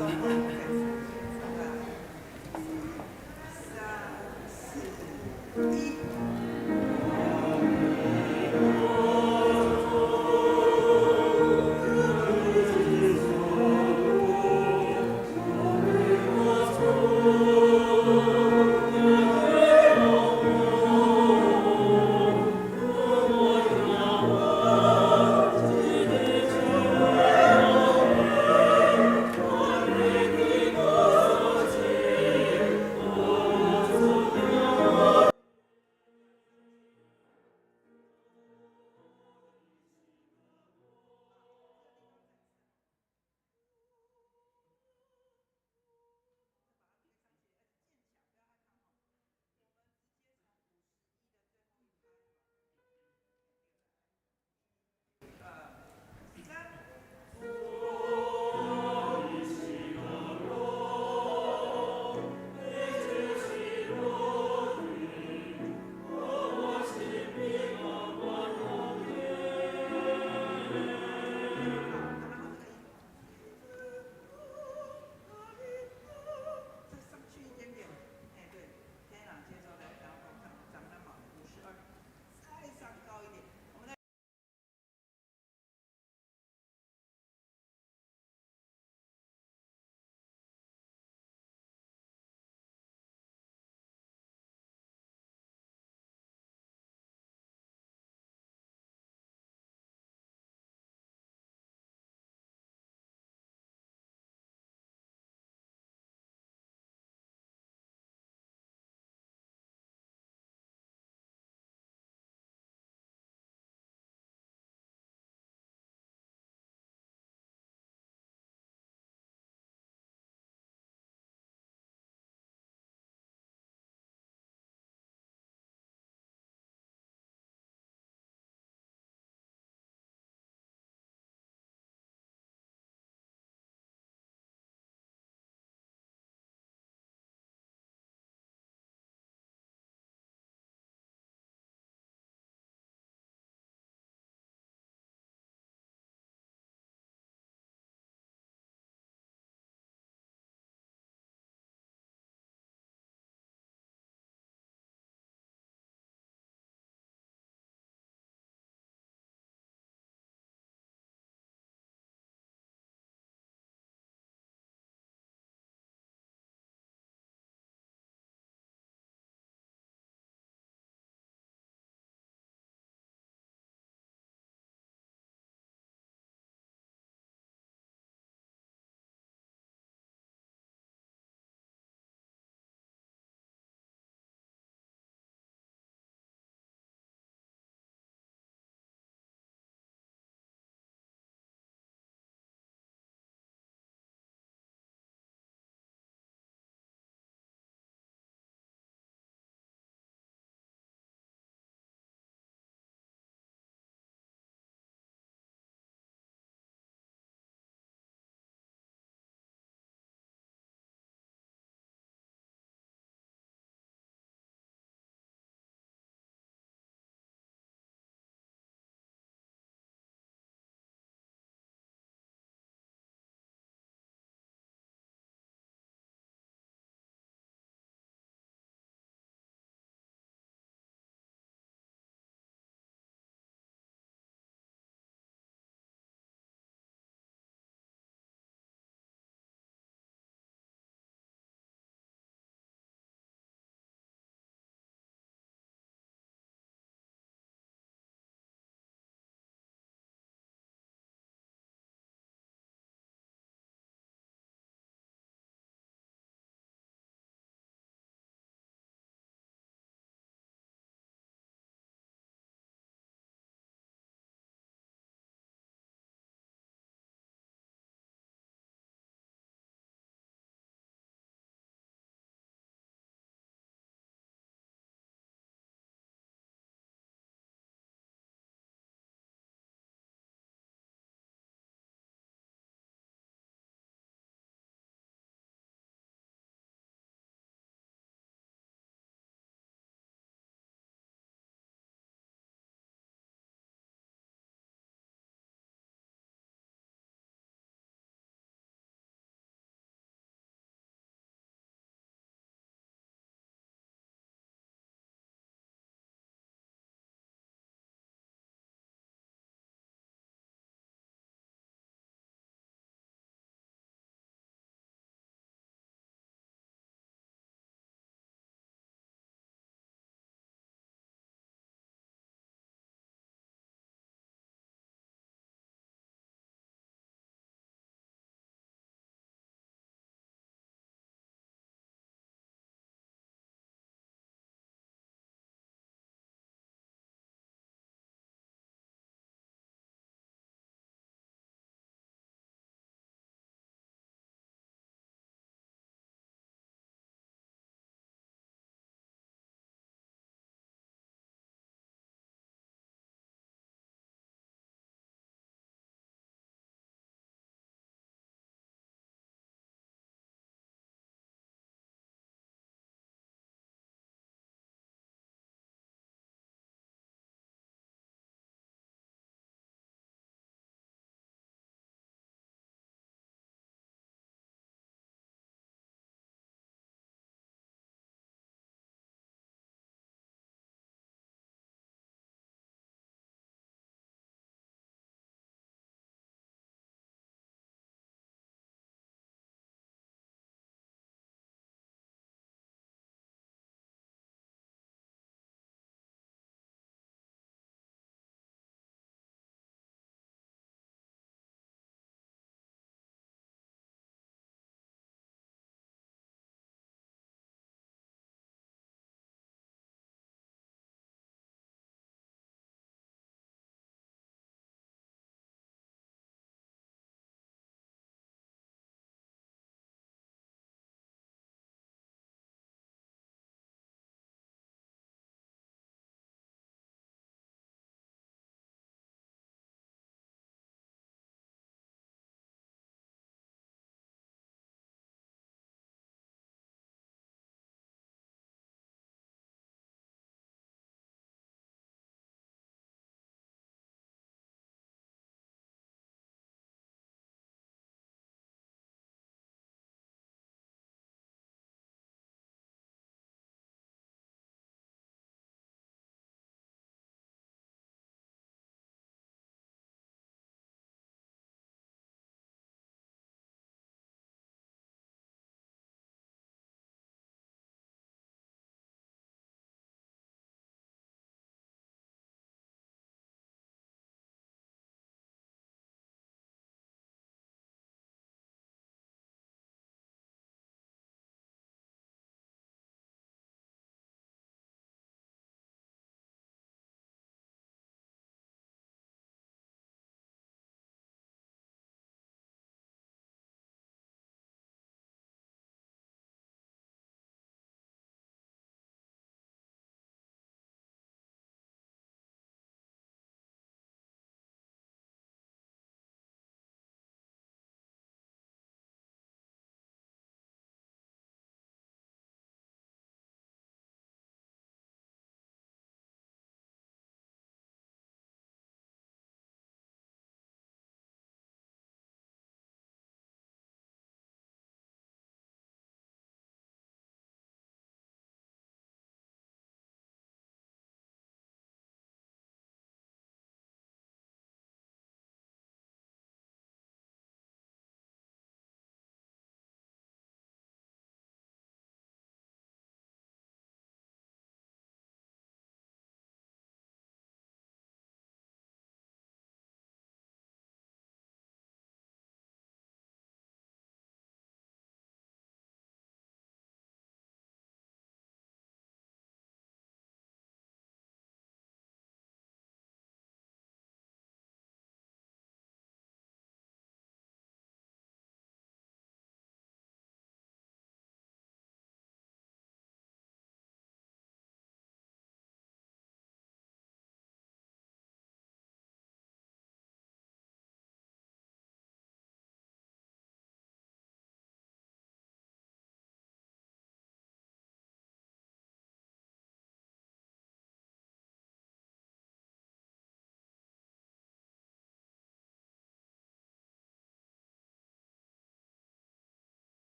，OK，來，三、四、一。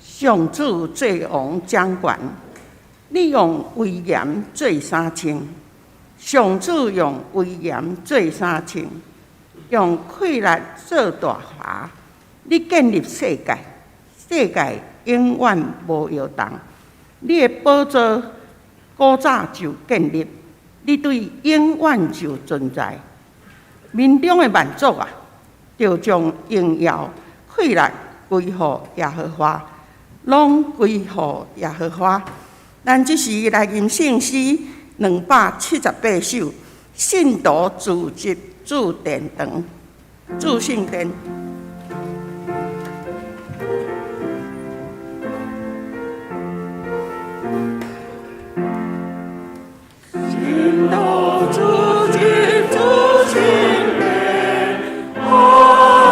上主做王掌權，你用威嚴做衫穿。上主用威嚴做衫穿，用氣力做大華。你建立世界，世界永遠無搖動。你的寶座古早就建立，你對永遠就存在。民中的萬族啊，著將榮耀、氣力歸予耶和華，攏歸予耶和華。咱這時來吟聖詩278首，信徒自集駐殿堂，駐聖殿。信徒自集駐聖殿，哈。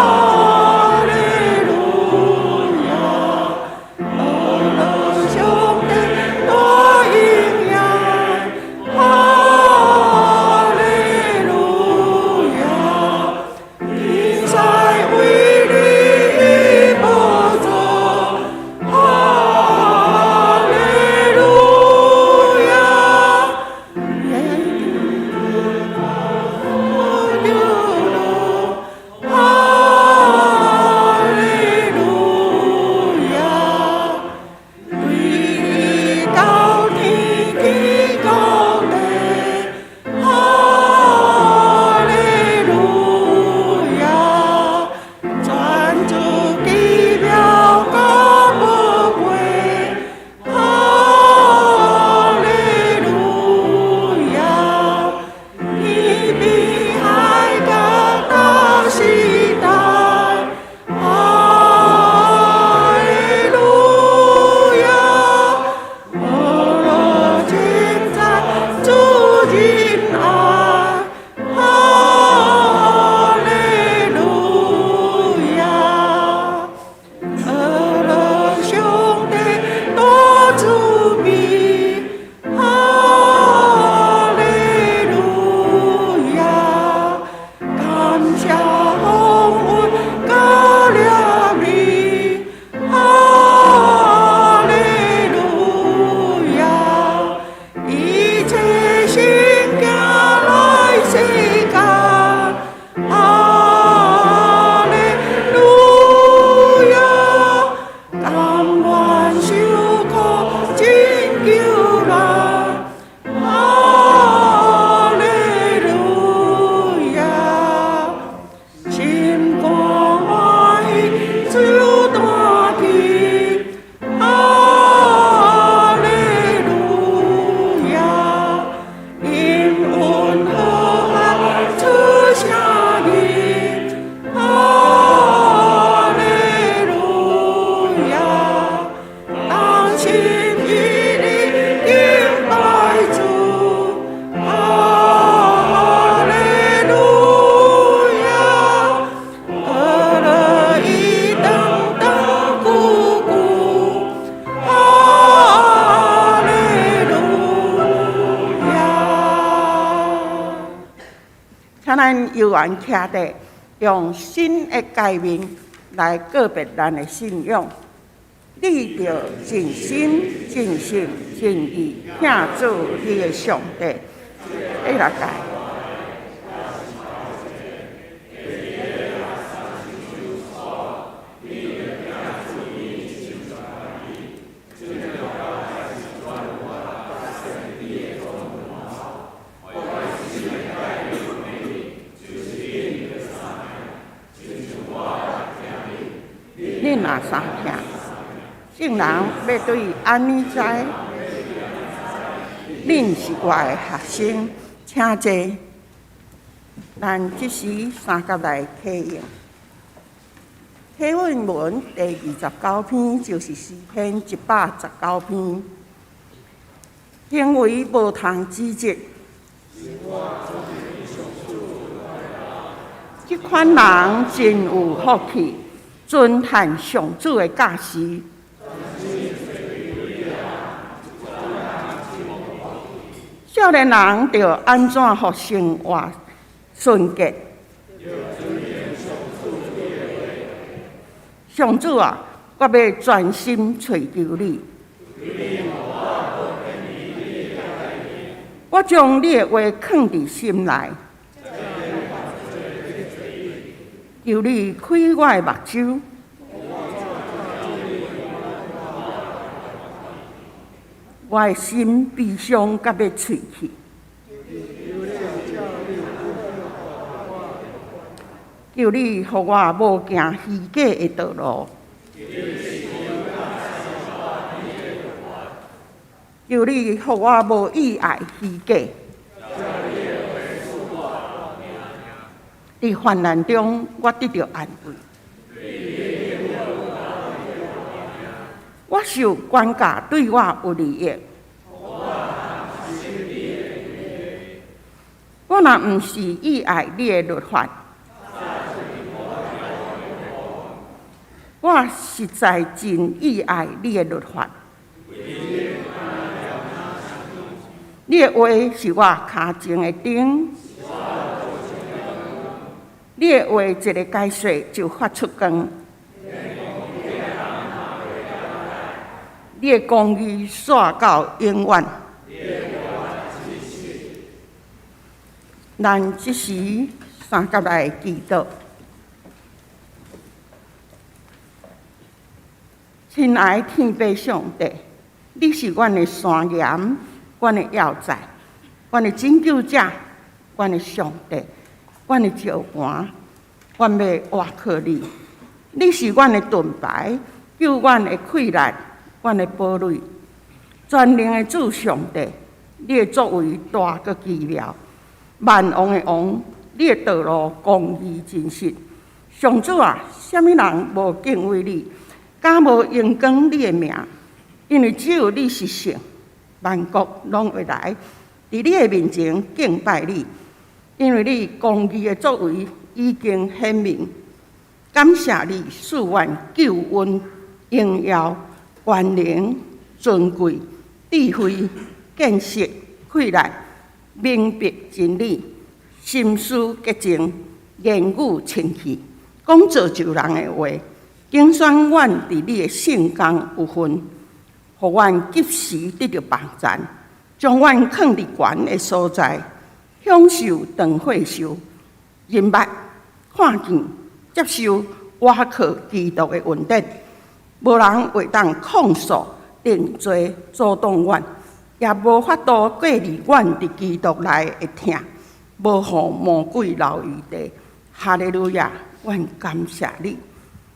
請咱猶原徛佇用新的誡命來告別咱的信仰。你著盡心、盡性、盡意疼主你的上帝。第六誡。恁若相疼，眾人欲對伊按呢知？恁是我的學生，請坐。咱這時三佮來啟用。啟訓文第29篇就是詩篇119篇，行為無通指責。這款人真有福氣，遵行上主的教示。少年人著按怎予生活純潔？上主啊，我欲專心揣求你。我將你的話囥佇心內。求你開我的目睭。我的心悲傷甲欲碎去。求你予我無行虛假的道路。求你予我無意愛虛假。佇患難中，我得著安慰。我受管教對我有利益。我若毋是意愛你的律法，我實在真意愛你的律法。你的話是我跤前的燈，你的話一个解說就發出光。你的公義煞到永遠。咱這時三佮來祈禱。親愛的天父上帝，你是阮的山岩，阮的要塞，阮的拯救者，阮的上帝，阮的石磐，阮欲倚靠你。你是阮的盾牌，救阮的困難，阮的堡壘。全能的主上帝，你的作為大閣奇妙，萬王的王，你的道路公義真實。上主啊，啥物人無敬畏你，敢無榮光你的名？因為只有你是聖，萬國攏會來佇你的面前敬拜你，因為你公義的作為已經顯明。感謝你賜阮救恩、榮耀、權能、尊貴、智慧、見識、氣力、明白真理、心思潔淨、言語清氣、講造就人的話，揀選阮佇你的聖工有份，予阮及時得著幫贊，將阮囥佇懸的所在，享受長歲壽、認捌、看見、接受、倚靠基督的恩典，無人會當控訴、定罪、阻擋阮，也無法度過濾阮佇基督內的疼，無予魔鬼留餘地。哈利路亞！阮感謝你，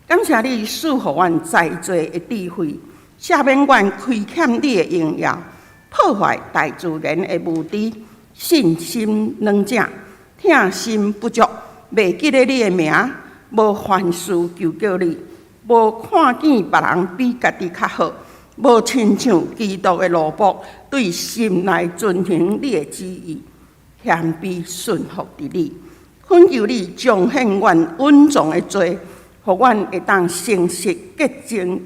感謝你賜予阮在座的智慧，赦免阮虧欠你的榮耀，破壞大自然的無知，信心軟正，疼心不足，袂記得你的名，無凡事求叫你，無看見別人比家己較好，無親像基督的奴僕，對心內遵行你的旨意，謙卑順服佇你，懇求你彰顯阮隱藏的罪，予阮會當誠實潔淨，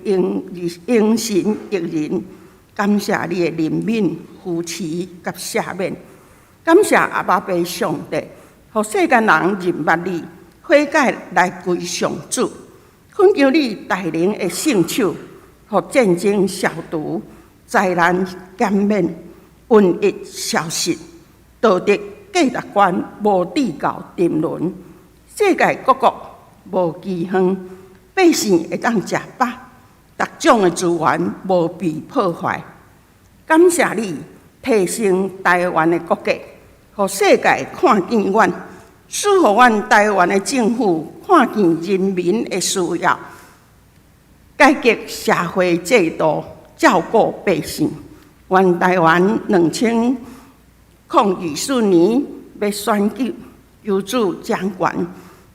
榮神益人。感謝你的憐憫、扶持佮赦免。感謝阿爸父上帝，予予世間人認捌你，悔改來歸上主。懇求你大能的聖手，予戰爭消除，災難減免，瘟疫消失，道德價值觀無至到沉淪，世界各國無饑荒，百姓會當食飽，逐種的資源無被破壞。感謝你提升台灣的國格，予世界看見阮，賜予阮台灣的政府看見人民的需要，改革社會制度，照顧百姓。願台灣2024年欲選舉，求主掌權。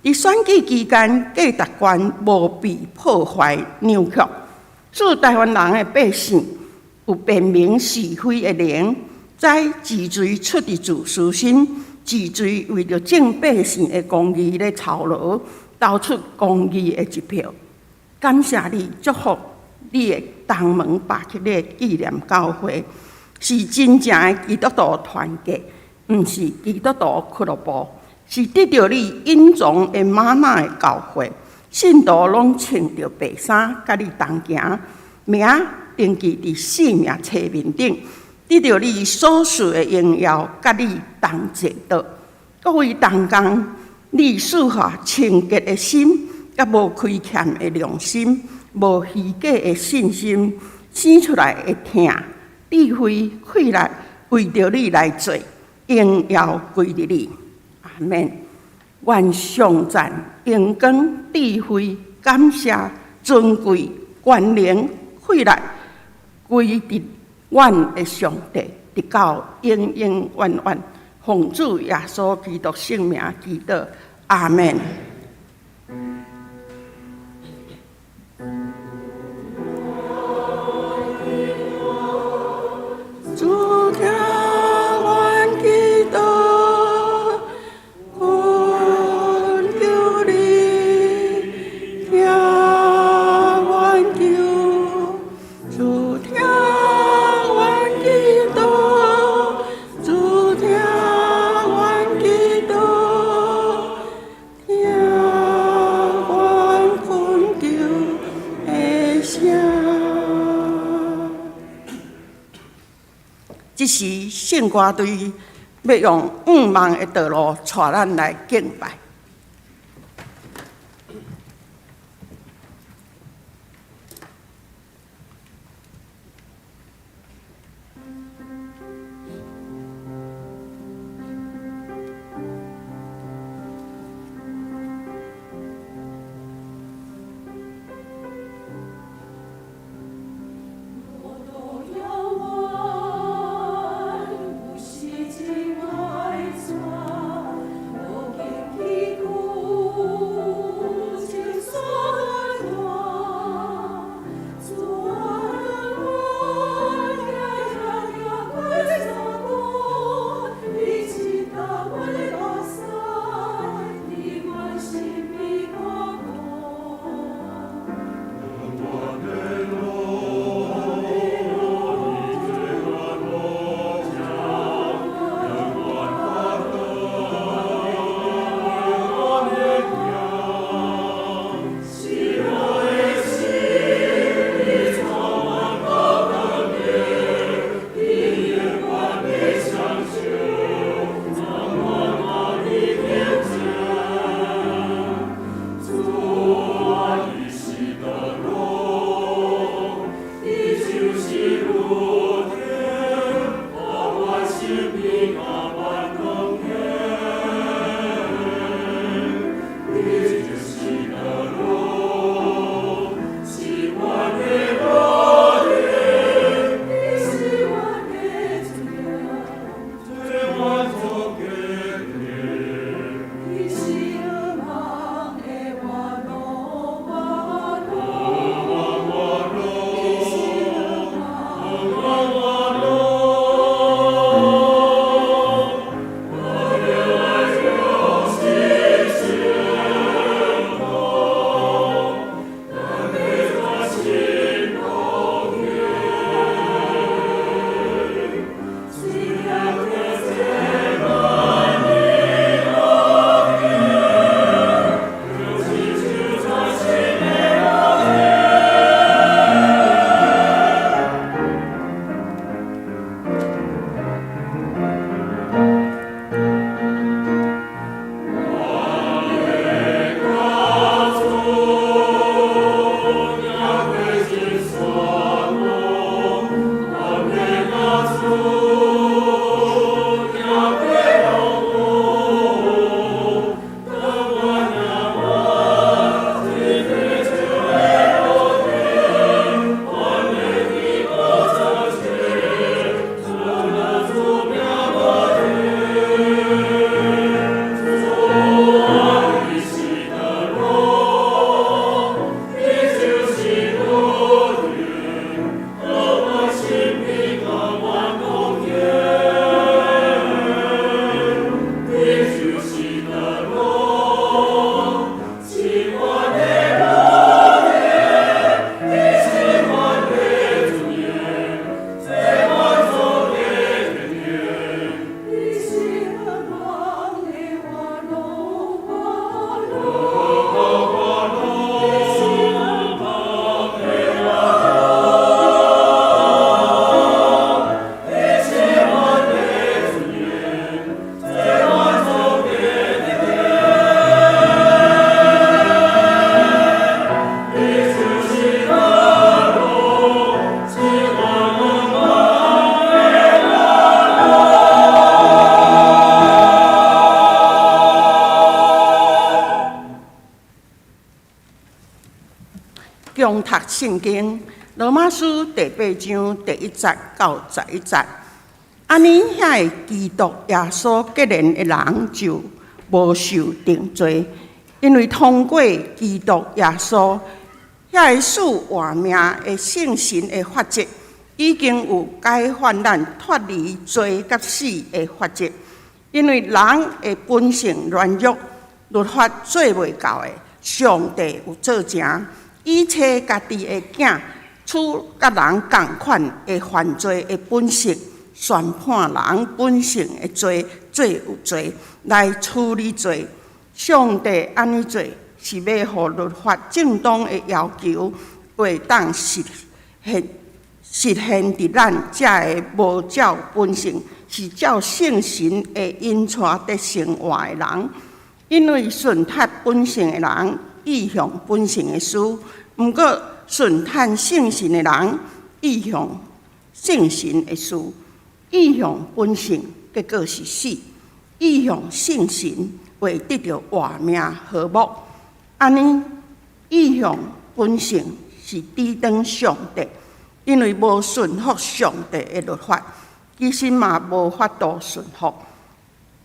佇選舉期間，價值觀無被破壞扭曲，使台灣人的百姓有辨明是非的靈，知一濟出佇自私心，一濟為著眾百姓的公義咧操勞，投出公義的一票。感謝你祝福你的東門巴克禮紀念教會，是真正的基督徒團結，毋是基督徒俱樂部，是得著你隱藏的嗎哪的教會，信徒攏穿著白衫，佮你同行，名登記佇生命冊面頂，得著你所賜的榮耀，佮你同坐倒。各位同工，你賜下清潔的心，佮無虧欠的良心，無虛假的信心，生出來會疼、智慧、氣力，為著你來做，榮耀歸予你。阿們。願頌讚、榮光、智慧、感謝、尊貴、權能、氣力，歸佇阮的上帝，直到永永遠遠。奉主耶穌基督聖名祈禱，阿們。主聽阮祈禱，懇求你聽阮求。主聽阮祈禱，主聽阮祈禱，聽阮懇求的聲。這時聖歌隊欲用向望的道路帶咱來敬拜。我都仰望，有時情愛轉，無經起苦，情所斷。主啊，我行行行過山谷，你知道我的目屎，佇阮身邊看顧。恭讀聖經羅馬書第八章第一節到十一節。按呢，遐个基督耶穌結連的人就無受定罪，因為通過基督耶穌，遐个賜活命的聖神的法則，已經有解放咱脫離罪佮死的法則。因為人的本性軟弱，律法做袂到的，上帝有做成，以差家己的囝取佮人仝款的犯罪的本性，宣判人本性的罪做有罪，來處理罪。上帝按呢做，是欲予律法正當的要求，會當實現實現佇咱這个無照本性，是照聖神的引帶得生活的人。因為順服本性的人，意向本性的事；毋過順服聖神的人，意向聖神的事。意向本性，結果是死；意向聖神，會得著活命和睦。按呢，意向本性是抵擋上帝，因為無順服上帝的律法，其實嘛無法度順服。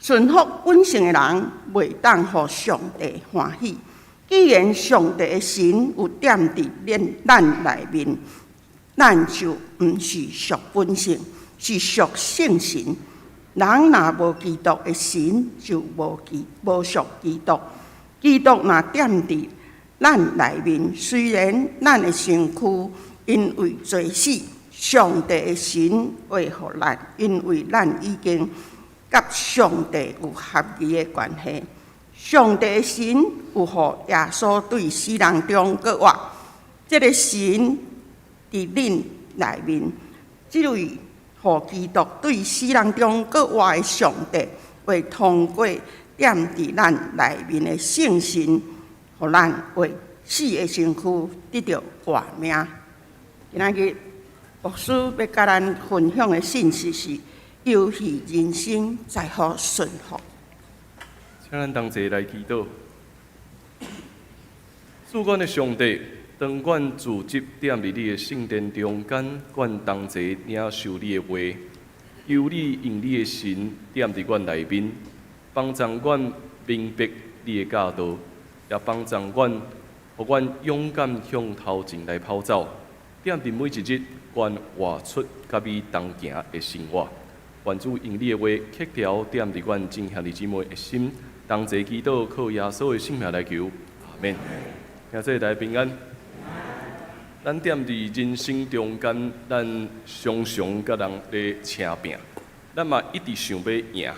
順服本性的人，袂當予上帝歡喜。既然上帝的神有踮佇咱內面，咱就毋是屬本性，是屬聖神。人若無基督的神，就無屬基督。基督若踮佇咱內面，雖然咱的身軀因為罪死，上帝的神會予咱，因為咱已經佮上帝有合宜的關係。上帝的神有予耶穌對死人中閣活，這个神佇恁內面，這位予基督對死人中閣活的上帝，會通過踮佇咱內面的聖神，予咱會死的身軀得著活命。今仔日牧師欲佮咱分享的信息是：遊戲人生在乎順服。請咱同齊來祈禱。主阮的上帝，當阮聚集踮佇你的聖殿中間，阮同齊領受你的話，求你用你的神踮佇阮內面，幫助阮明白你的教導，也幫助阮，予阮勇敢向頭前來跑走。踮佇每一日，阮活出佮你同行的生活。願主用你的話，刻條踮佇阮眾兄弟姊妹的心，同齊祈禱，靠耶穌的聖名來求，阿們。兄弟大家平安。咱踮佇人生中間，咱常常佮人咧捙拚，咱嘛一直想欲贏。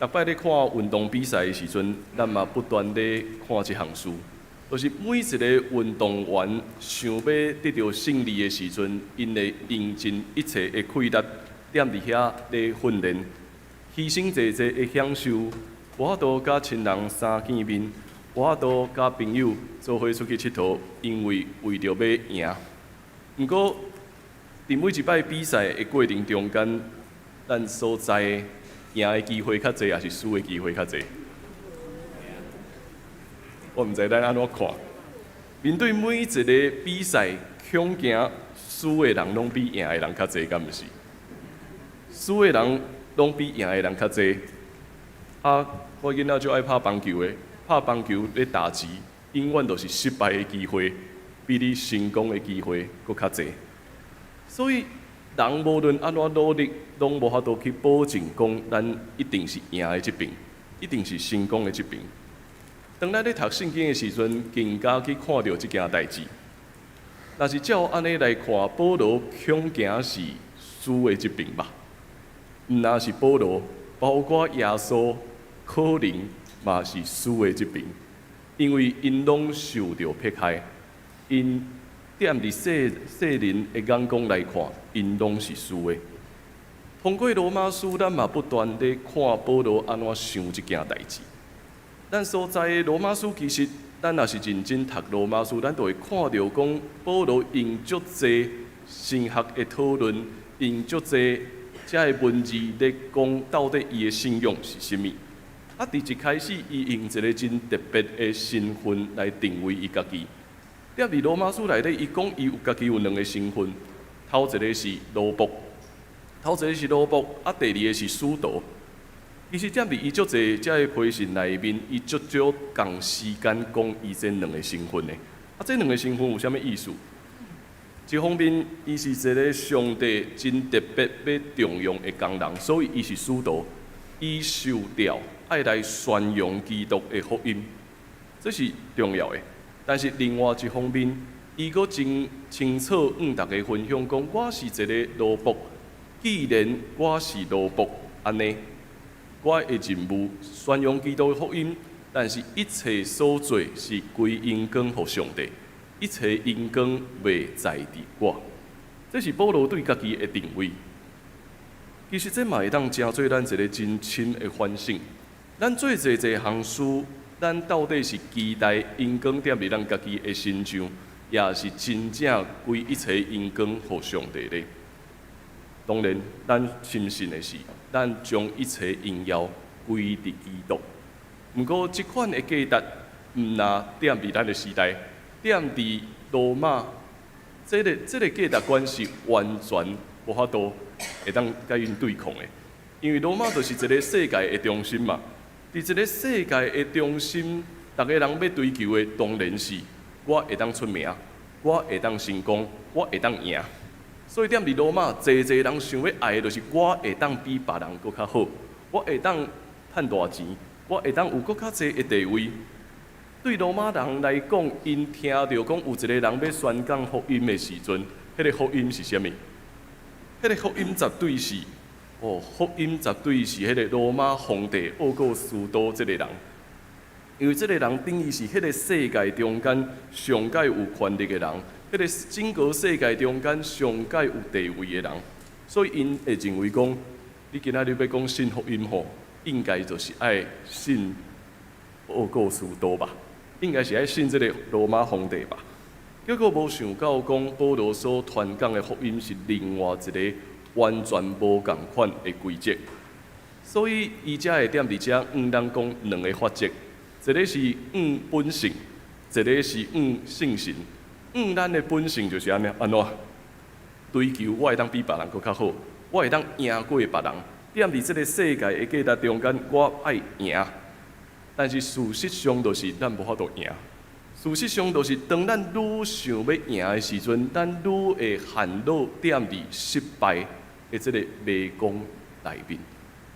逐擺咧看運動比賽的時陣，咱嘛不斷咧看這項事，就是每一个運動員想欲得著勝利的時陣，𪜶會用盡一切的氣力，踮佇遐咧訓練，犧牲濟濟的享受，無法度佮親人相見面，無法度佮朋友做伙出去𨑨迌，因為為著欲贏。毋過，佇每一擺比賽的過程中間，咱所知的贏的機會較濟，抑是輸的機會較濟？我毋知咱按怎看。面對每一个比賽，恐驚輸的人攏比贏的人較濟，敢毋是？輸的人攏比贏的人較濟。啊，我囡仔足愛拍棒球的，拍棒球咧打擊，永遠都是失敗的機會，比你成功的機會閣較濟。所以，人無論按怎努力，攏無法度去保證講，咱一定是贏的這邊，一定是成功的這邊。當咱咧讀聖經的時陣，更加去看著這件代誌。若是照按呢來看，保羅恐驚是輸的這邊吧？毋但是保羅，包括耶穌，可能嘛是輸的這邊，因為𪜶攏受著迫害，𪜶踮佇世世人的眼光來看，𪜶攏是輸的。通過羅馬書，咱嘛不斷咧看保羅按怎想這件代誌。咱所知的羅馬書，其實咱若是認真讀羅馬書，咱就會看著講保羅用足濟神學的討論，用足濟遮的文字咧講到底伊的信仰是啥物。啊，佇一開始，伊用一个真特別的身份來定位伊家己。踮佇羅馬書內底，伊講伊有家己有兩个身份，頭一个是奴僕，頭一个是奴僕，啊，第二个是使徒。其實踮佇伊足濟遮个批信內面，伊足少仝時間講伊這兩个身份的。啊，這兩个身份有啥物意思？一方面，伊是一个上帝真特別欲重用的工人，所以伊是使徒，伊受召愛來宣揚基督的福音，這是重要的。但是另外一方面，伊閣真清楚向逐家分享講，我是一个奴僕，既然我是奴僕，按呢，我的任務宣揚基督的福音，但是一切所做是歸榮光予上帝，一切榮光袂在佇我。這是保羅對家己的定位。其實這嘛會當成做咱一个真深的反省。咱做濟濟項事，咱到底是期待榮光踮佇咱家己的身上，抑是真正歸一切榮光予上帝呢？當然，咱深信的是，咱將一切榮耀歸佇基督。毋過，這款的價值，毋若踮佇咱的時代，踮佇羅馬，這个價值觀是完全無法度會當共𪜶對抗的，因為羅馬就是一个世界的中心嘛。佇這个世界的中心，逐个人欲追求的當然是我會當出名，我會當成功，我會當贏。所以踮佇羅馬，濟濟人想欲愛的，就是我會當比別人閣較好，我會當趁大錢，我會當有閣較濟的地位。對羅馬人來講，𪜶聽著講有一个人欲宣講福音的時陣，彼个福音是啥物？彼个福音絕對是，哦，福音絕對是彼个羅馬皇帝奧古斯都這个人，因為這个人等於是彼个世界中間上蓋有權力的人，彼个整個世界中間上蓋有地位的人，所以𪜶會認為講，你今仔日欲講信福音吼，應該就是愛信奧古斯都吧，應該是愛信這个羅馬皇帝吧。結果無想到講，保羅所傳講的福音是另外一个完全無仝款的規則，所以伊才會踮佇遮向咱講兩个法則，一个是向本性，一个是向聖神。向咱的本性就是按呢，按怎追求我會當比別人閣較好，我會當贏過別人。踮佇這个世界的價值中間，我愛贏。但是事實上就是咱無法度贏。事實上就是當咱愈想欲贏的時陣，咱愈會陷落踮佇失敗的這个迷宮內面。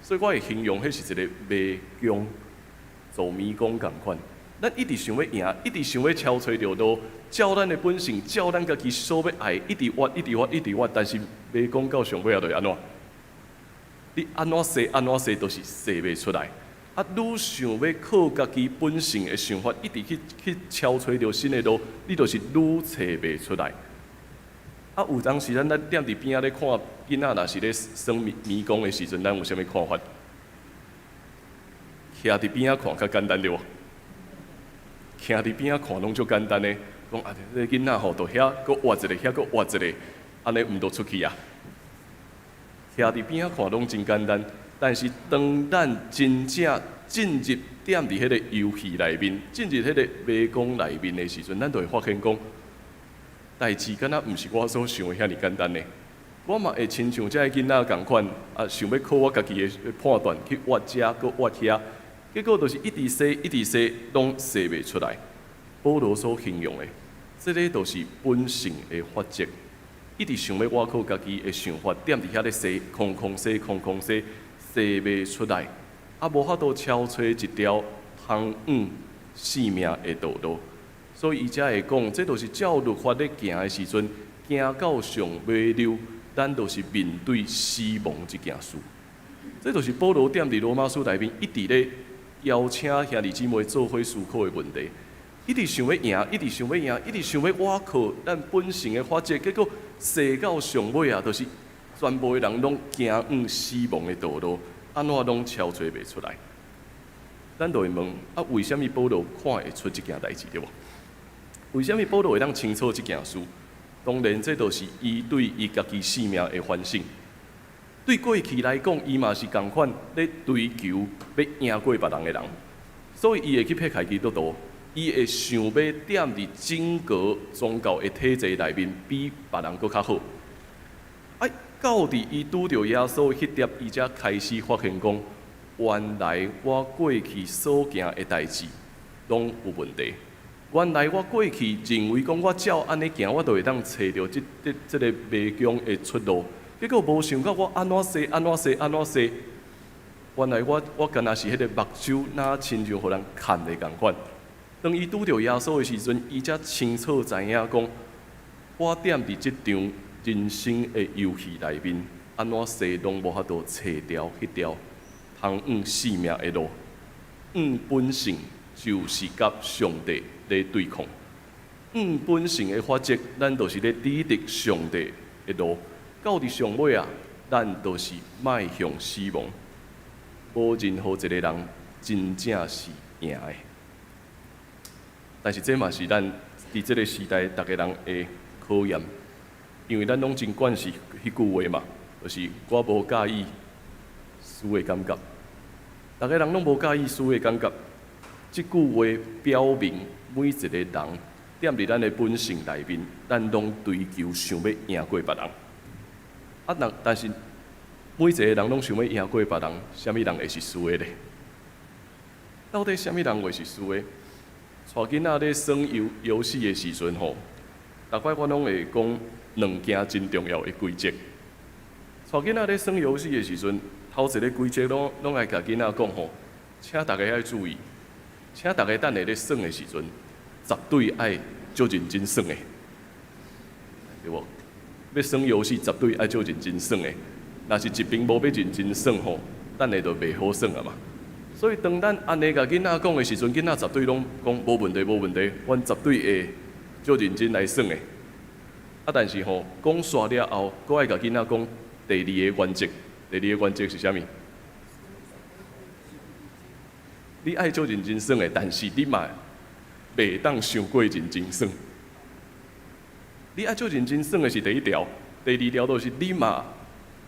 所以我會形容彼是一个迷宮，做迷宮仝款。咱一直想欲贏，一直想欲超揣著路，照咱的本性，照咱家己所欲愛，一直挖，一直挖，一直挖。但是迷宮到上尾仔就按怎？你按怎踅，按怎踅，都是踅袂出來。啊，愈想欲靠家己本性的想法，一直去超揣著新的路，你就是愈揣袂出來。啊，有當時咱踮佇邊仔咧看囡仔，若是咧耍迷宮的時陣，咱有啥物看法？徛佇邊仔看較簡單對無？徛佇邊仔看攏足簡單的，講啊，這个囡仔吼，就遐閣挖一个，遐閣挖一个，按呢毋就出去啊？徛佇邊仔看攏真簡單，但是當咱真正進入踮佇彼个遊戲內面，進入彼个迷宮內面的時陣，咱就會發現講，代誌敢若毋是我所想的遐爾簡單呢。我嘛會親像這个囡仔仝款，啊，想欲靠我家己的判斷去挖遮，閣挖遐，結果就是一直踅，一直踅，攏踅袂出來。保羅所形容的，這个就是本性的法則，一直想欲倚靠家己的想法，踮佇遐咧踅，空空踅，空空踅，踅袂出來，啊，無法度超揣一條通往生命的道路。所以伊才會講，這就是照律法咧行的時陣，行到上尾溜，咱就是面對死亡這件事。這就是保羅踮佇羅馬書內面一直咧邀請兄弟姊妹做伙思考的問題。一直想欲贏，一直想欲贏，一直想欲倚靠咱本性的法則，結果踅到上尾啊，就是全部的人攏行往死亡的道路，按怎攏超揣袂出來。咱就會問啊，為啥物保羅看會出這件代誌對無？為啥物保羅會當清楚這件事？當然，這就是伊對伊家己生命的反省。對過去來講，伊嘛是仝款咧追求欲贏過別人的人，所以伊會去迫害基督徒。伊會想欲踮佇整個宗教的體制內面，比別人閣較好。啊，到佇伊拄著耶穌彼粒，伊才開始發現講，原來我過去所行的代誌攏有問題。原來我過去認為講，我照按呢行，我就會當揣著這個迷宮的出路。結果無想到我按怎踅，按怎踅，按怎踅，原來我敢若是彼個目睭，若親像予人崁的仝款。當伊拄著耶穌的時陣，伊才清楚知影講，我踮佇這場人生的遊戲內面，按怎踅攏無法度揣著彼條通往生命的路。按本性就是佮上帝咧對抗。按本性的法則，咱就是咧抵擋上帝的路。到佇上尾啊，咱就是邁向死亡。無任何一個人真正是贏的。但是這嘛是咱佇這個時代逐个人的考驗，因為咱攏真慣勢彼句話嘛，就是我無佮意輸的感覺。逐个人攏無佮意輸的感覺。這句話表明每一個人踮佇咱的本性內面，咱攏追求想欲贏過別人。啊，但是每一個人攏想欲贏過別人，啥物人會是輸的咧？到底啥物人會是輸的？帶囡仔咧耍遊戲的時陣吼，逐擺我攏會講兩件真重要的規則。帶囡仔咧耍遊戲的時陣，頭一個規則攏愛共囡仔講吼，請大家愛注意，請大家等下咧耍的時陣，絕對愛足認真耍的，對無？欲耍遊戲絕對愛足認真耍的，若是一邊無欲認真耍吼，等下就袂好耍啊嘛。所以當咱按呢共囡仔講的時陣，囡仔絕對攏講無問題，無問題，阮絕對會足認真來耍的。啊，但是吼，講煞了後，閣愛共囡仔講第二个原則。第二个原則是啥物？你愛足認真耍的，但是你嘛袂當傷過認真耍。你愛足認真耍的是第一條，第二條就是你嘛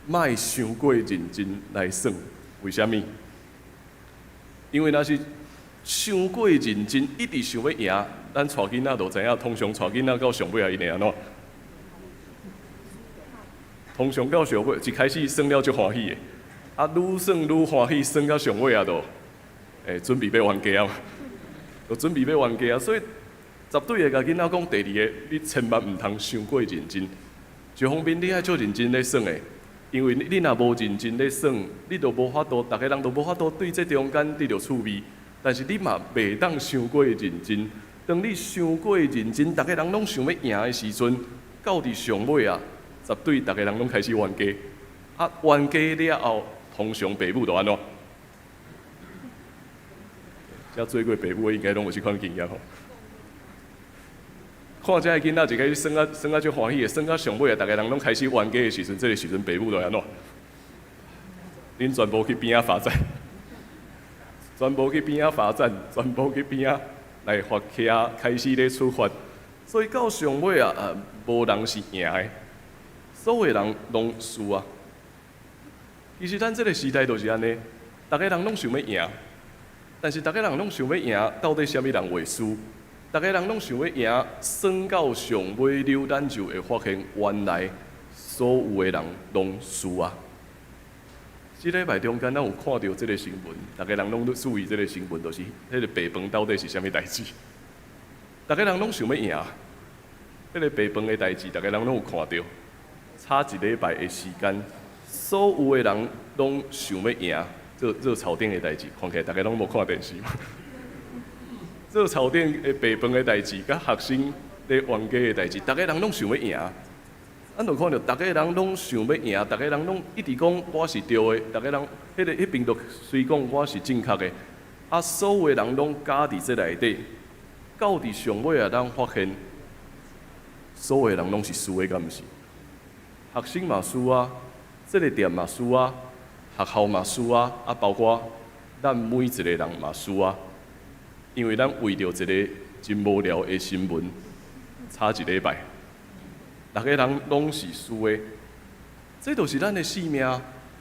莫傷過認真來耍。為啥物？因為若是傷過認真，一直想欲贏，咱帶囡仔就知影，通常帶囡仔到上尾啊，𪜶會按怎？通常到上尾，一開始耍了足歡喜的，啊，愈耍愈歡喜，耍到上尾啊，就準備欲冤家啊，就準備欲冤家啊，所以絕對會共囡仔講，第二个，你千萬毋通傷過認真。一方面，你愛足認真咧耍的，因為你若無認真咧耍，你就無法度，逐个人都無法度對這中間得著趣味。但是你嘛袂當傷過認真。當你傷過認真，逐个人攏想欲贏的時陣，到佇上尾啊，絕對逐个人攏開始冤家。啊，冤家了後，通常爸母就按怎？遮做過爸母的應該攏有這款經驗吼。看這个囡仔一開始耍甲足歡喜的，耍到上尾啊，逐个人攏開始冤家的時陣，這个時陣爸母就按怎？恁全部去邊仔罰站，全部去邊仔罰站，全部去邊仔來罰徛，開始咧處罰。所以到上尾啊，無人是贏的，所有人攏輸啊。其實咱這个時代就是按呢，逐个人攏想欲贏，但是逐个人攏想欲贏，到底啥物人會輸？逐个人攏想欲贏，耍到上尾溜，咱就會發現原來所有的人攏輸啊！這禮拜中間，咱有看著這个新聞，逐个人攏注意這个新聞，就是彼个白飯到底是啥物代誌？逐个人攏想欲贏，彼个白飯的代誌，逐个人攏有看著。差一禮拜的時間，所有的人攏想欲贏，熱熱炒店的代誌，看起來逐个攏無看電視嘛。熱炒店的白飯的代誌，佮學生咧冤家的代誌，逐个人攏想欲贏。咱就看著，逐个人攏想欲贏，逐个人攏一直講我是對的，逐个人彼个彼邊就隨講我是正確的。啊，所有的人攏咬佇這內底，到佇上尾啊，咱發現所有的人攏是輸的，敢毋是？學生嘛輸啊，這个店嘛輸啊，學校嘛輸啊，啊，包括咱每一个人嘛輸啊。因為咱為著一个真無聊的新聞，差一禮拜，逐個人攏是輸的。這就是咱的性命，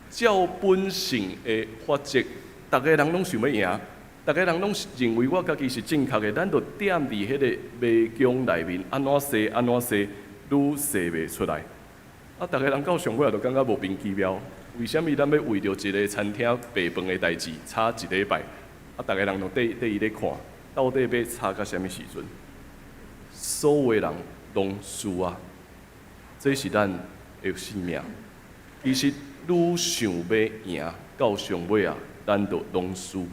照本性的法則，逐个人攏想欲贏。逐家人攏認為我家己是正確的，咱就踮佇彼个迷宮內面，按怎踅按怎踅，愈踅袂出來。啊，逐家人到上尾就感覺莫名其妙，為啥物咱欲為著一个餐廳白飯的代誌吵一禮拜？啊，逐家人就綴綴伊咧看，到底欲吵到啥物時陣？所有的人攏輸啊！這是咱的性命。其實愈想欲贏，到上尾啊，咱就攏輸。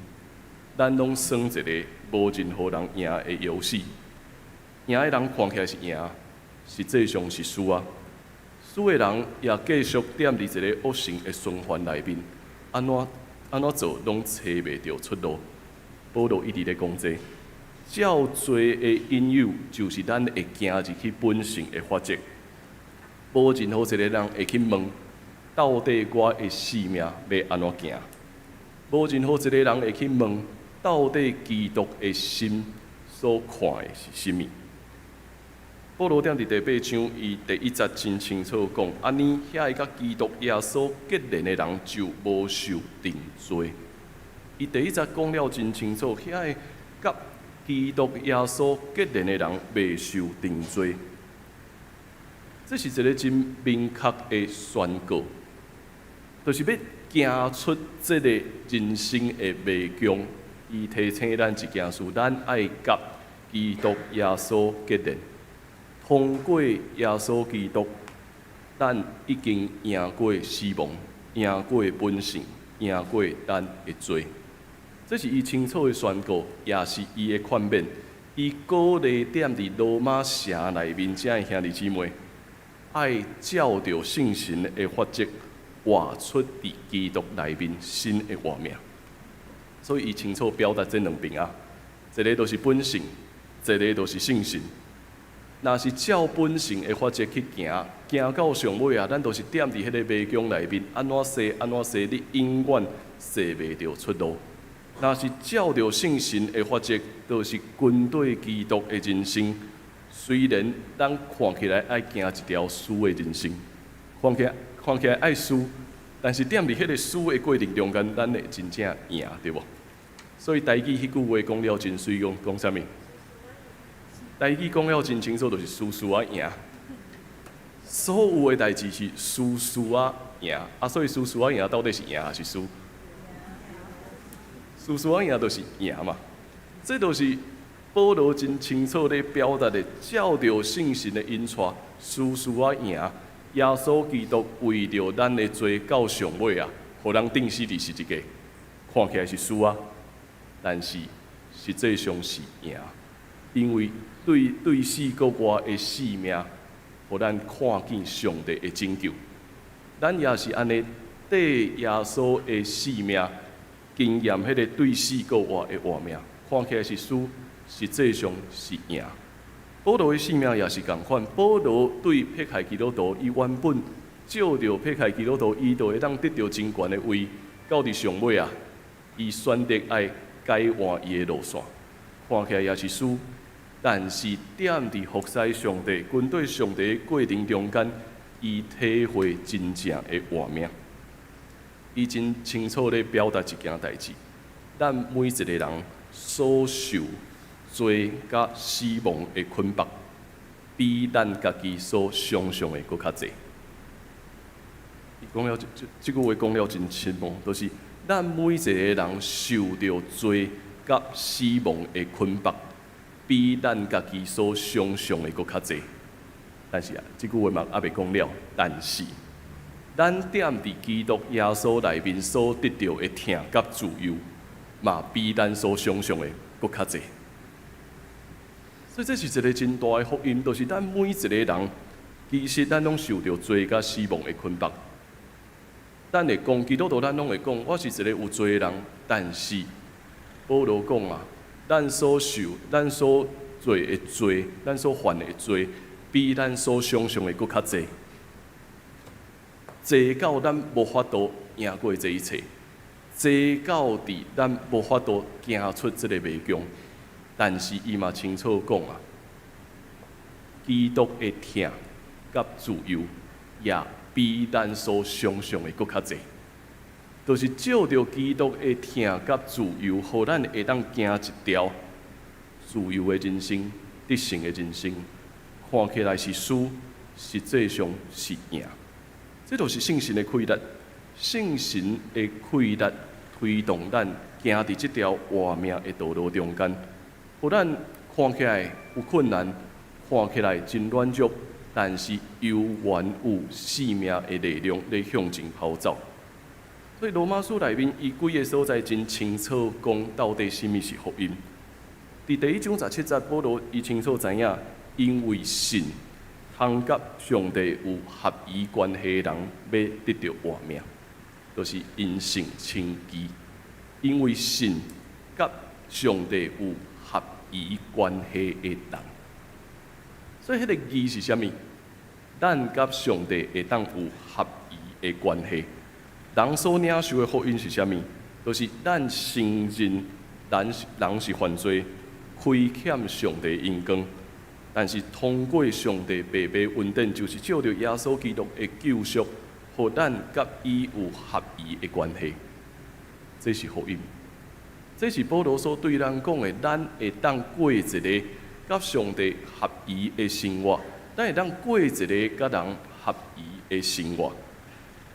咱攏耍一个無任何人贏的遊戲。贏的人看起來是贏，實際上是輸啊。輸的人也繼續踮佇一个惡性的循環內面，按怎按怎做攏揣袂著出路。保羅一直咧講這個，照罪的引誘，就是咱會行入去本性的法則。無任何一個人會去問，到底我的性命欲按怎行？無任何一個人會去問，到底基督的心所看的是啥物？保羅踮佇第八章，伊第一節真清楚講，按呢遐个佮基督耶穌結連的人就無受定罪。伊第一節講了真清楚，遐个佮基督耶穌結連的人袂受定罪。這是一个真明確的宣告，就是欲行出這个人生的迷宮。伊提醒咱一件事：咱愛佮基督耶穌結連。通過耶穌基督，咱已經贏過死亡，贏過本性，贏過咱的罪。這是伊清楚的宣告，也是伊的勸勉。伊鼓勵踮佇羅馬城內面遮的兄弟姊妹，愛照著聖神的法則，活出佇基督內面新的活命。所以，伊清楚表達這兩邊啊，一个就是本性，一个就是聖神。若是照本性的法則去行，行到上尾啊，咱就是踮佇彼个迷宮內面，按怎踅按怎踅，你永遠踅袂著出路。若是照著聖神的法則，就是跟綴基督的人生。雖然咱看起來愛行一條輸的人生，看起來愛輸，但是踮佇彼个輸的過程中間，咱會真正贏，對無？所以台語彼句話講了真媠，講講啥物？台語講了真清楚，就是輸輸仔贏。所有的代誌是輸輸仔贏，啊，所以輸輸仔贏到底是贏還是輸？輸輸仔贏就是贏嘛。這就是保羅真清楚咧表達的，照著聖神的引帶，輸輸仔贏。耶穌基督為著咱的罪到上尾啊，予人釘死佇十字架，看起來是輸啊，但是實際上是贏，因為對死閣活的性命，予咱看見上帝的拯救。咱也是按呢，綴耶穌的性命，經驗彼个對死閣活的活命，看起來是輸，實際上是贏。保羅的性命也是仝款。保羅對迫害基督徒，伊原本藉著迫害基督徒，伊就會當得著真懸的位，到佇上尾啊，伊選擇愛改換伊的路線，看起來也是輸。但是踮佇服侍上帝、跟綴上帝的過程中間，伊體會真正的活命。伊真清楚咧表達一件代誌：咱每一个人所受罪佮死亡的捆綁，比咱家己所想像的閣較濟。伊講了這句話講了真深哦，就是咱每一個人受著罪佮死亡的捆綁，比咱家己所想像的閣較濟。但是啊，這句話嘛猶未講了。但是，咱踮佇基督耶穌內面所得著的疼佮自由，嘛比咱所想像的閣較濟。所以這是一个真大的福音，就是咱每一个人，其實咱攏受著罪佮死亡的捆綁。咱會講基督徒，咱攏會講，我是一个有罪的人。但是保羅講啊，咱所受、咱所做的罪、咱所犯的罪，比咱所想像的閣較濟，濟到咱無法度贏過這一切，濟到佇咱無法度行出這个迷宮。但是伊嘛清楚講啊，基督的疼佮自由，也比咱所想像的閣較濟。就是藉著基督的疼佮自由，予咱會當行一條自由的人生、得勝的人生。看起來是輸，實際上是贏。這就是聖神的氣力，聖神的氣力推動咱行佇這條活命的道路中間，予咱看起來有困難，看起來真軟弱，但是猶原有生命的力量咧向前跑走。所以羅馬書內面，伊幾个所在真清楚講到底啥物是福音。佇第一章十七節，保羅伊清楚知影，因為信，通佮上帝有合宜關係的人，欲得著活命，就是因信稱義。因為信佮上帝有合宜關係的人，所以彼個義是啥物？咱佮上帝會當有合宜的關係。人所領受的福音是啥物？就是咱承認咱是人是犯罪，虧欠上帝榮光，但是通過上帝白白恩典，就是藉著耶穌基督的救贖，予咱佮伊有合宜的關係。這是福音，這是保羅所對咱講的，咱會當過一个佮上帝合宜的生活，咱會當過一个佮人合宜的生活。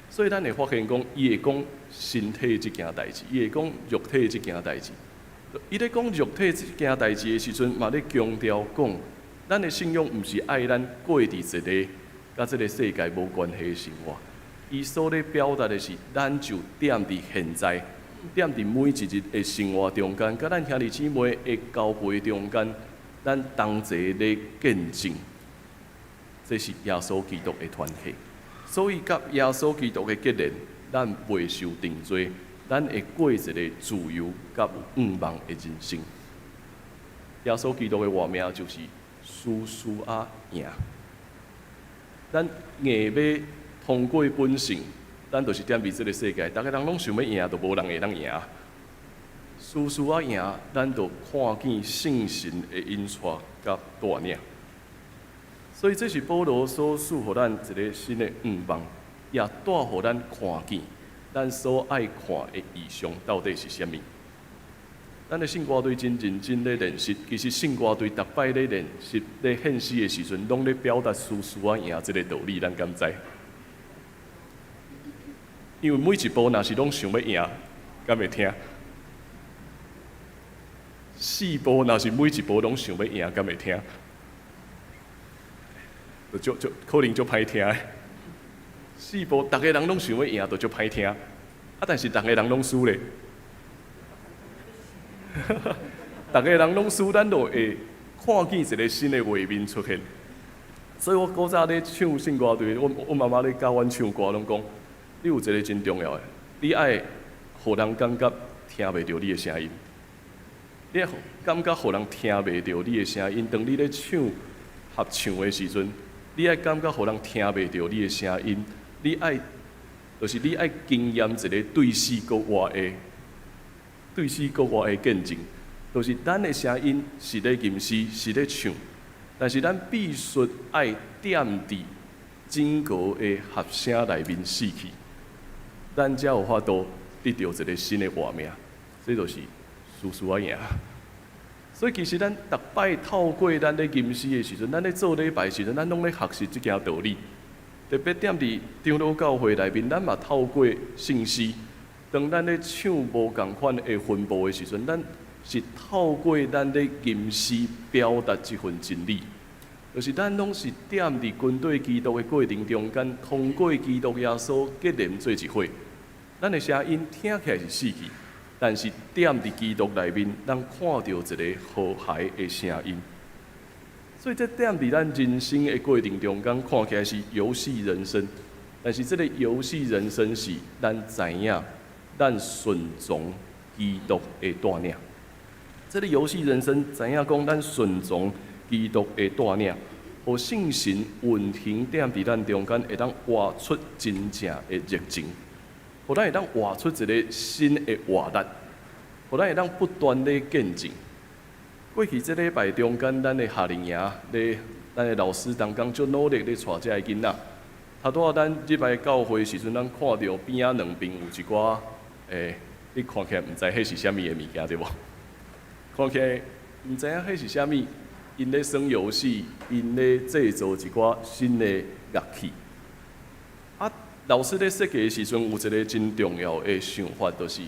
所以咱會發現講，伊會講身體這件代誌，伊會講肉體這件代誌。伊咧講肉體這件代誌的時陣，嘛咧強調講，咱的信仰毋是愛咱過佇一个佮這个世界無關係的生活。伊所咧表達的是，咱就踮佇現在，踮佇每一日的生活中間，佮咱兄弟姊妹的交陪中間，咱同齊咧見證，這是耶穌基督的團契。所以，佮耶穌基督的結連，咱袂受定罪，咱會過一个自由佮有向望的人生。耶穌基督的活命就是輸輸仔贏。咱硬欲通過本性，咱就是踮佇這个世界，逐个人攏想欲贏，都無人會當贏。輸輸仔贏，咱就看見聖神的引帶佮帶領。所以這是保羅所賜予咱一个新的向望，也帶予咱看見咱所愛看的異象到底是啥物。咱的聖歌隊真認真咧練習，其實聖歌隊逐擺咧練習咧獻詩的時陣，攏咧表達輸輸仔贏這个道理，咱敢知？因為每一步若是攏想欲贏，敢會聽？四步若是每一步攏想欲贏，敢會聽？就足可能足歹聽的。四步，逐个人攏想欲贏，就足歹聽。啊，但是逐个人攏輸咧。逐个人攏輸，咱就會看見一个新的畫面出現。所以我古早咧唱聖歌隊，阮媽媽咧教阮唱歌，攏講，你有一个真重要的，你愛予人感覺聽袂著你的聲音。你愛感覺予人聽袂著你的聲音，當你咧唱合唱的時陣，你愛感覺予人聽袂著你的聲音，你愛就是你愛經驗一个對死閣活的、對死閣活的見證，就是咱的聲音是咧吟詩，是咧唱，但是咱必須愛踮佇整個的合聲內面死去，咱才有法度得著一个新的活命，這就是輸輸仔贏。所以其實咱逐擺透過咱咧吟詩的時陣，咱咧做禮拜的時陣，咱攏咧學習這件道理。特別踮佇長老教會內面，咱嘛透過聖詩，當咱咧唱無仝款的分部的時陣，咱是透過咱咧吟詩表達這份真理。就是咱攏是踮佇跟綴基督的過程中間，通過基督耶穌結連做一伙。咱的聲音聽起來是死去，但是踮佇基督內面，咱看著一个和諧的聲音。所以，這踮佇咱人生的過程中間，看起來是遊戲人生，但是這个遊戲人生是咱知影，咱順從基督的帶領。這个遊戲人生知影講，咱順從基督的帶領，予聖神運行踮佇咱中間，會當活出真正的熱情，予咱會當活出一个新的活力，予咱會當不斷咧見證。過去這禮拜中間，咱的夏令營咧，咱的老師同工足努力咧帶遮的囡仔。頭拄仔咱入來教會時陣，咱看著邊仔兩邊有一寡欸，你看起來毋知彼是啥物的物件對無？看起來毋知影彼是啥物，𪜶咧耍遊戲，𪜶咧製造一寡新的樂器。啊，老師咧設計的時陣，有一個真重要的想法，就是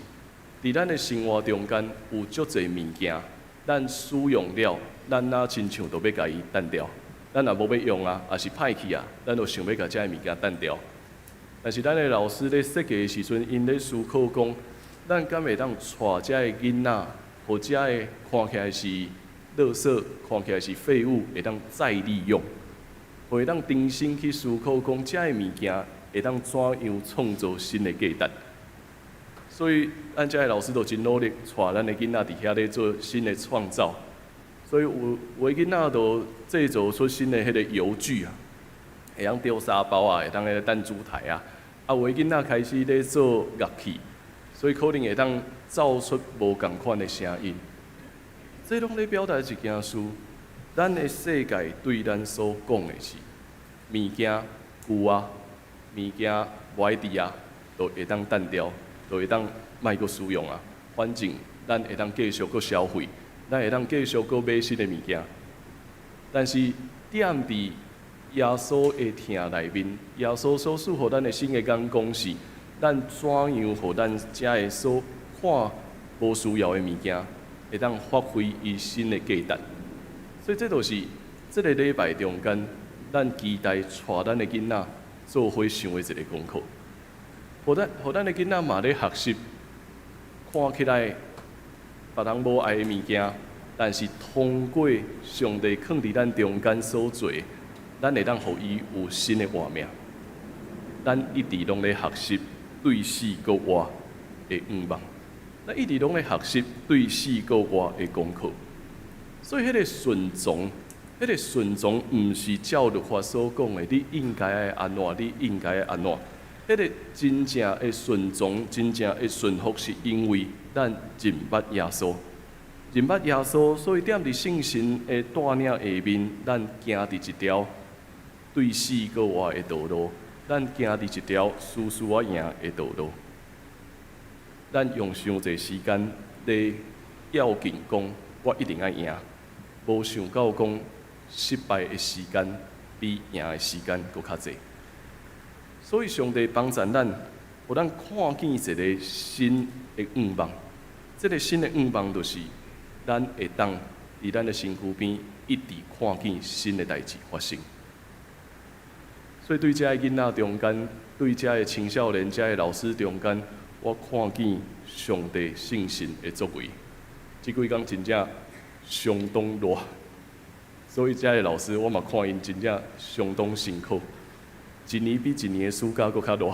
佇咱的生活中間有足濟物件，咱使用了，咱若親像就欲共伊擲掉，咱若無欲用啊，抑是歹去啊，咱就想欲共這个物件擲掉。但是咱的老師咧設計的時陣，𪜶咧思考講，咱敢會當帶這个囡仔，予這个看起來是垃圾，看起來是廢物，會當再利用，會當重新去思考講，這个物件會當怎樣創造新的價值。所以，咱遮的老師都真努力，帶咱的囡仔佇遐咧做新的創造。所以有的囡仔就製造出新的彼個遊具啊，會曉丟沙包啊，會當彼個彈珠台啊。啊，有的囡仔開始咧做樂器，所以可能會當奏出無仝款的聲音。這攏咧表達一件事：咱的世界對咱所講的是，物件舊啊，物件無愛佇啊，就會當擲掉，就會當莫閣使用啊。反正咱會當繼續閣消費，咱會當繼續閣買新的物件。但是踮佇耶穌的疼內面，耶穌所賜予咱的新的眼光是，咱怎樣予咱遮的所看無需要的物件，會當發揮伊新的價值。所以這就是這个禮拜中間，咱期待帶咱的囡仔做伙想的一个功課。予咱的囡仔嘛咧學習，看起來別人無愛的物件，但是通過上帝囥佇咱中間所做，咱會當予伊有新的活命。咱一直攏咧學習對死閣活的願望，咱一直攏咧學習對死閣活的功課。所以，彼個順從，彼個順從，毋是照律法所講的，你應該愛按怎，你應該愛按怎。彼個真正的順從，真正的順服，是因為咱認捌耶穌，認捌耶穌，所以踮佇聖神的帶領下面，咱行佇一條對死閣活的道路，咱行佇一條輸輸仔贏的道路。咱用傷濟時間咧較勁講，我一定愛贏，無想到講失敗的時間比贏的時間閣較濟。所以上帝幫助咱，予咱看見一个新的願望。這个新的願望就是，咱會當佇咱的身軀邊一直看見新的代誌發生。所以對遮的囡仔中間，對遮的青少年、遮的老師中間，我看見上帝聖神的作為。這幾工真正相當熱，所以遮的老師我嘛看𪜶真正相當辛苦。一年比一年的暑假閣較熱，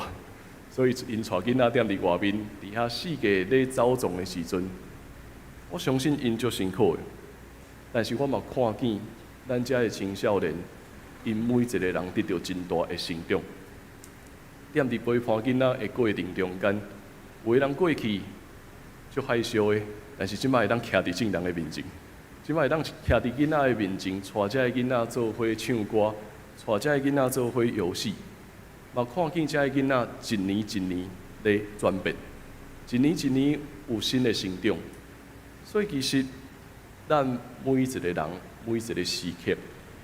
所以𪜶帶囡仔踮佇外面，佇遐四界咧走動的時陣，我相信𪜶足辛苦的。但是我嘛看見咱遮的青少年，𪜶每一个人得著真大的成長。踮佇陪伴囡仔的過程中間，有的人過去足害羞的，但是這擺會當徛佇眾人的面前，這擺會當徛佇囡仔的面前，帶遮的囡仔做伙唱歌，帶遮的囡仔做伙遊戲，嘛看見遮的囡仔一年一年咧轉變，一年一年有新的成長。所以其實咱每一个人，每一个時刻，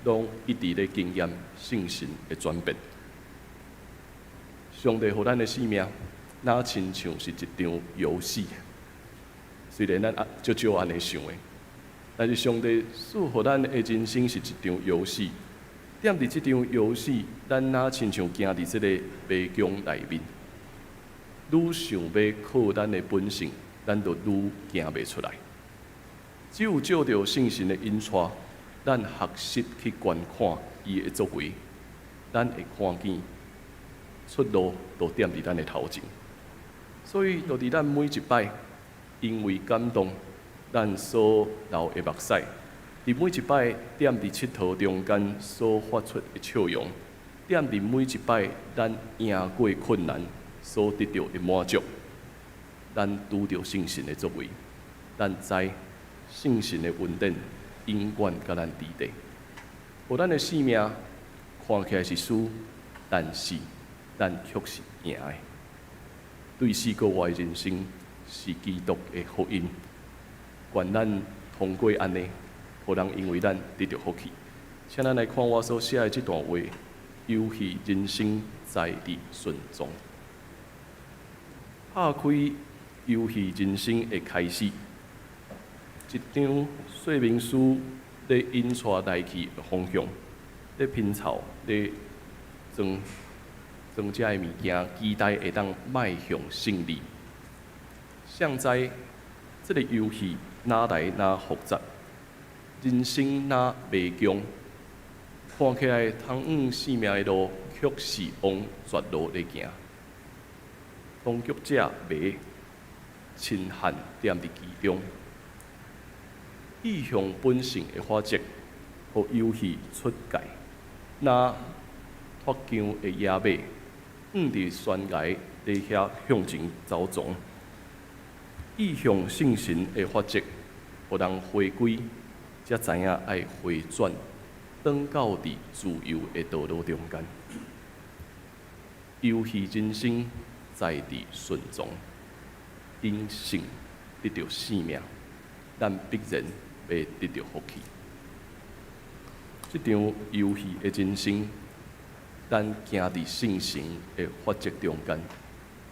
攏一直咧經驗聖神的轉變。上帝予咱的生命，若親像是一場遊戲。雖然咱啊足少按呢想的，但是上帝賜予咱的人生是一場遊戲。踮佇這場遊戲，咱若親像行佇這個迷宮內面，愈想欲靠咱的本性，咱就愈行袂出來。只有藉著聖神的引帶，咱學習去觀看伊的作為，咱會看見出路就踮佇咱的頭前。所以，就佇咱每一擺因為感動，咱所流的目屎，佇每一擺踮佇𨑨迌中間所發出的笑容，踮佇每一擺咱贏過困難所得著的滿足，咱拄著聖神的作為，咱知聖神的恩典永遠佮咱佇底。予咱的生命看起來是輸，但是咱卻是贏的。對死閣活的人生是基督的福音。願咱通過按呢，予人因為咱得著福氣。請咱來看我所寫的這段話：遊戲人生在佇順從。拍開遊戲人生的開始，一張說明書咧引帶來去的方向，咧拼湊，咧裝裝這的物件，期待會當邁向勝利。誰知這个遊戲哪來哪複雜，人生若迷宮，看起來通往生命的路，卻是往絕路咧行。當局者迷，深陷踮佇其中。意向本性的法則，予遊戲出界，若脫韁的野馬，囥佇懸崖咧遐向前走傱。意向聖神的法則，予人回歸，才知影愛回轉，轉到佇自由的道路中間。遊戲人生在佇順從，因信得著生命，咱必然欲得著福氣。這場遊戲的人生，咱行佇聖神的法則中間，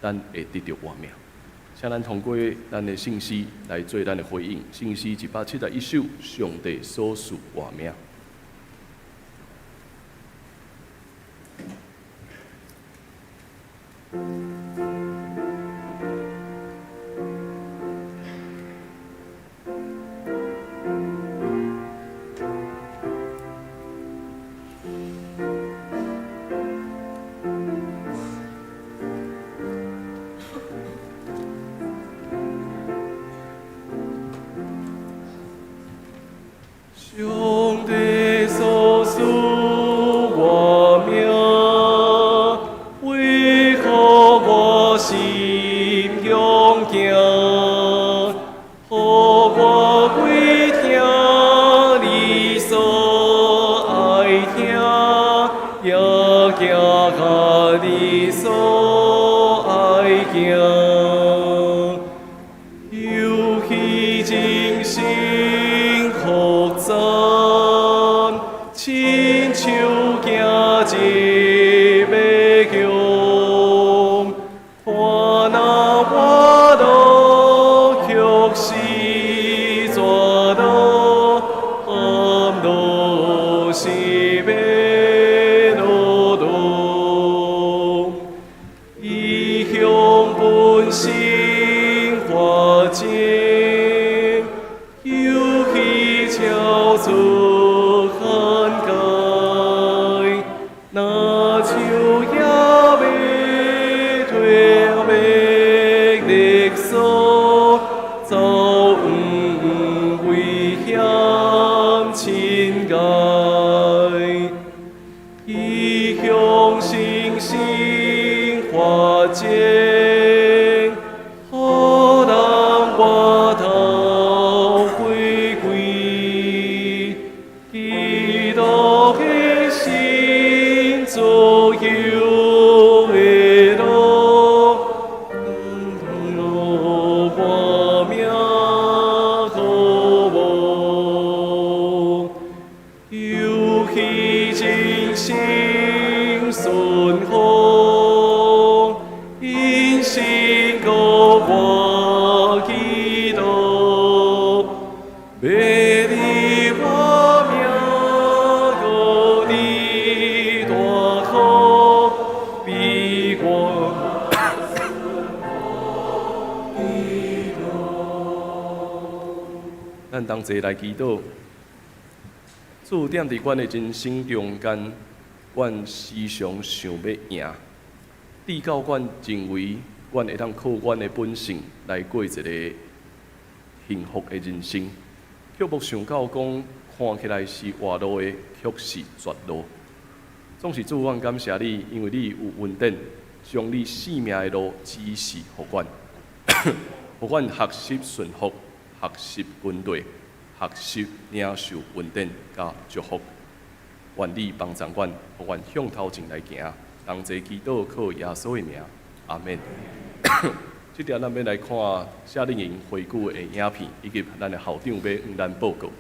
咱會得著活命。請咱通過咱的聖詩來做咱的回應。聖詩171首，上帝所賜活命。上帝所賜活命，為何我心勇驚？予我歸聽你所愛聽，也行較你所愛行。遊戲人生複雜，親像行入迷宮，看若活路，卻是絕路，陷落是欲落洞。依向本性法則，遊戲超出限界，若像野馬脫迷勒索，走向危險深崖。依向聖神法則，予人活頭回歸。基督的心自由的路，活命予我。遊戲人生順服，因信閣活基督，欲得活命，閣得大福，比我。咱同齊來祈禱，主踮佇阮的人生中間，阮時常想欲贏，直到阮認為阮會當靠阮的本性來過一個幸福的人生，卻無想到講看起來是活路的，卻是絕路。總是主，阮感謝你，因為你有恩典，將你生命的路指示予阮，予阮學習順服，學習跟隨，學習領受恩典佮祝福。願你幫助阮，予阮向頭前來行。同齊祈禱，靠耶穌的名，阿們。這條咱欲來看夏令營回顧的影片，以及咱的校長欲向咱報告。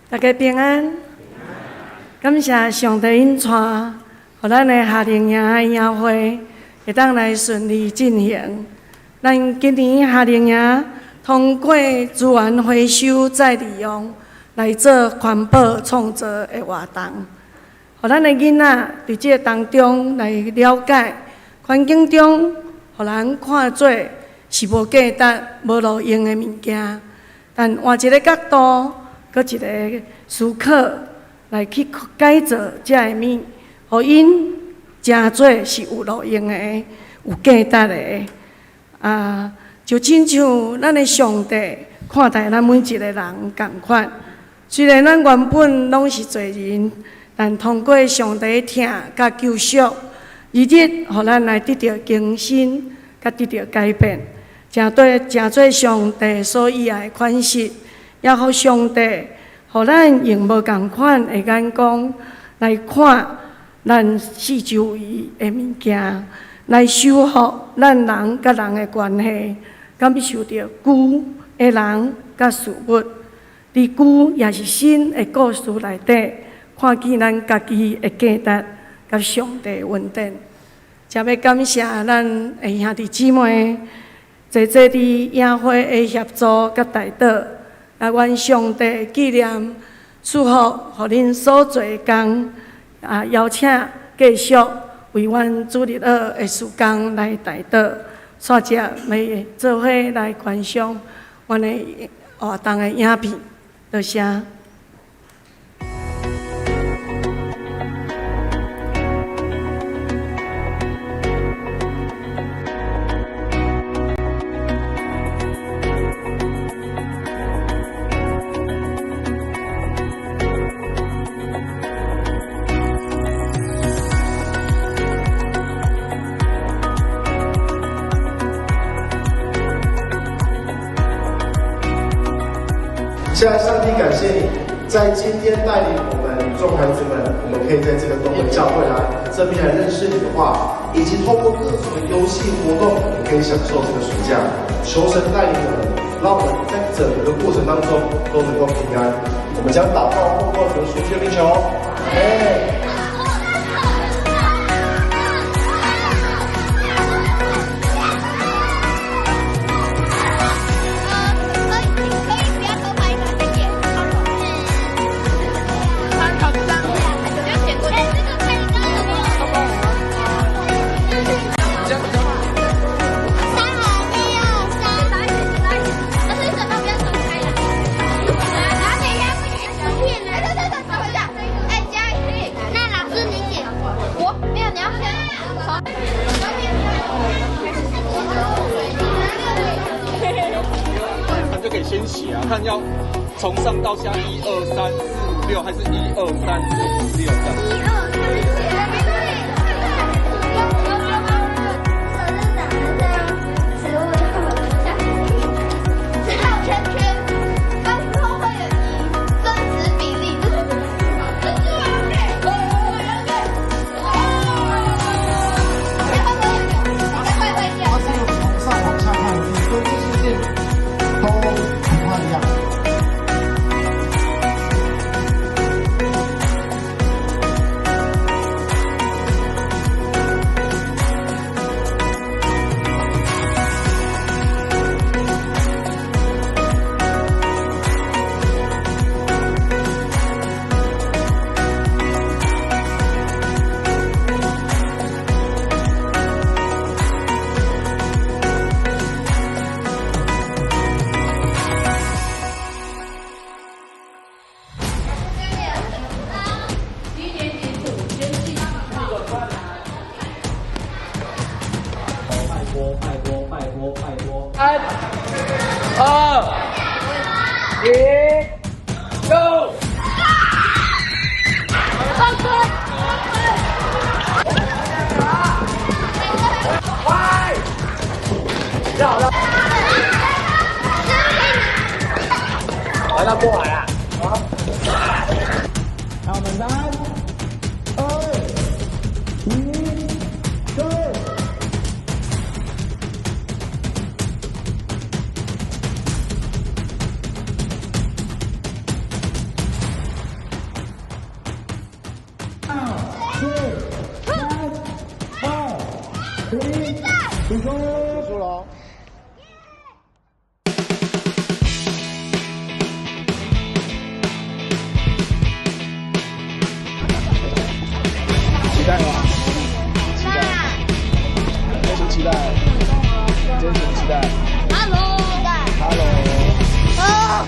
大家平安，感謝上帝恩帶，予咱的夏令營的營會會當來順利進行。咱今年夏令營通過資源回收再利用來做環保創造的活動，予咱的囡仔佇這個當中來了解環境中，予人看做是無價值、無路用的物件，但換一個角度，閣一个思考來去改造這个物，予𪜶誠做是有路用的、有價值的。啊，就親像咱的上帝看待咱每一个人仝款。雖然咱原本攏是罪人，但通過上帝疼佮救贖，日日予咱來得著更新，佮得著改變，誠對誠做上帝所喜愛的款式。也予上帝，予咱用無仝款的眼光來看咱四周圍的物件，來修復咱人佮人的關係，感受著舊的人佮事物，佇舊抑是新的故事內底，看見咱家己的價值佮上帝的恩典。誠欲感謝咱的兄弟姊妹，濟濟佇營會的協助佮代禱。啊！願上帝紀念祝福，予恁所做的工，啊，邀請繼續為阮主日學的事工來代禱，煞接欲做伙來觀賞阮的活動的影片，多謝。親愛的上帝，感謝你在今天帶領我們眾孩子們，我們可以在這個東門教會來這邊來認識你的話，以及透過各種的遊戲活動，我們可以享受這個暑假。求神帶領我們，讓我們在整個過程當中都能夠平安。我們將禱告奉告主耶穌基督求，阿們。就可以先寫啊，看要從上到下一二三四五六，還是一二三四五六這樣。一二三四。繞圈圈，到時候會有一真實比例。它是從上往下看，你跟這些線都不太一樣。三、二、一，Go！快！繞繞。來啦，過來啦！好，那我們三、二、一，Go！四、三、二、一，結束，結束囉。期待嗎？期待。有什麼期待？真什麼期待？Hello。 Hello。啊。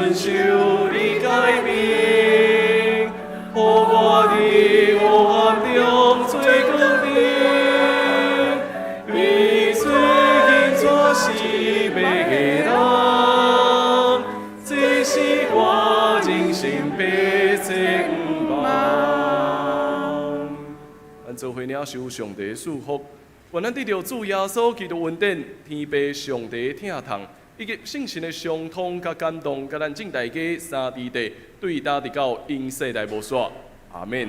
遵守你誡命，予我佇黑暗中做光明。你最緊怎是迷人？這是我人生白展望。咱做伙領受上帝賜福，願咱得著主耶穌基督恩典、天父上帝疼痛，以及聖神的相通佮感動，佮咱眾大家三弟弟，對今直到永世來無煞。阿免。